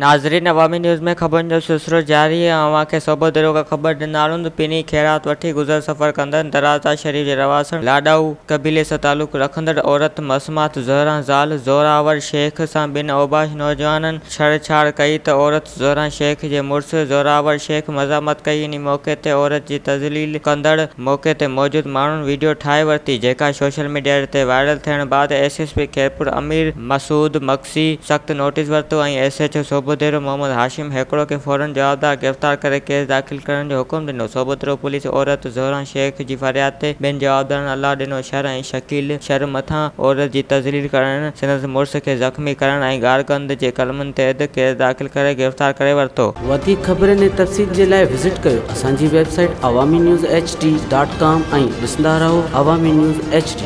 ناظرين عوامي نيوز ۾ خبرن جو سلسلو جاري آهي اوهان کي صوبوديرو کان خبر ڏيندارون ته پني خيرات وٺي گذر سفر ڪندڙ درازا شريف جي رهواسڻ لاڏائو قبيلي سان تعلق رکندڙ عورت مسمات زهران زال زوراور شيخ سان ٻن اوباش نوجوانن ڇڙ ڇاڙ ڪئي ته عورت زهران شيخ جي مڙس زوراور شيخ مزاحمت ڪئي انهي موقعي تي عورت جي تذليل ڪندڙ موقعي تي موجود ماڻهن وڊيو ٺاهي ورتي جيڪا سوشل ميڊيا تي وائرل ٿيڻ بعد S S P Khairpur Amir Masood Magsi سخت نوٽيس ورتو ۽ S H O Sobhodero Muhammad Hashim Hakro کي فورن جوابدار گرفتار ڪري ڪيس داخل ڪرڻ جو حڪم ڏنو. سوڀوديرو پوليس عورت زهران شيخ جي فرياد تي ٻن جوابدارن الله ڏنو شر ۽ شڪيل شر مٿان عورت جي تذليل ڪرڻ، سندس مڙس کي زخمي ڪرڻ ۽ گارگند جي قلمن تحت ڪيس داخل ڪري گرفتار ڪري ورتو. وڌيڪ خبرن ۽ تفصيل جي لاء وزٽ ڪيو اسان جي website Awami news H D dot com ۽ ڏسندا رهو عوامي نيوز ايڇ ڊي.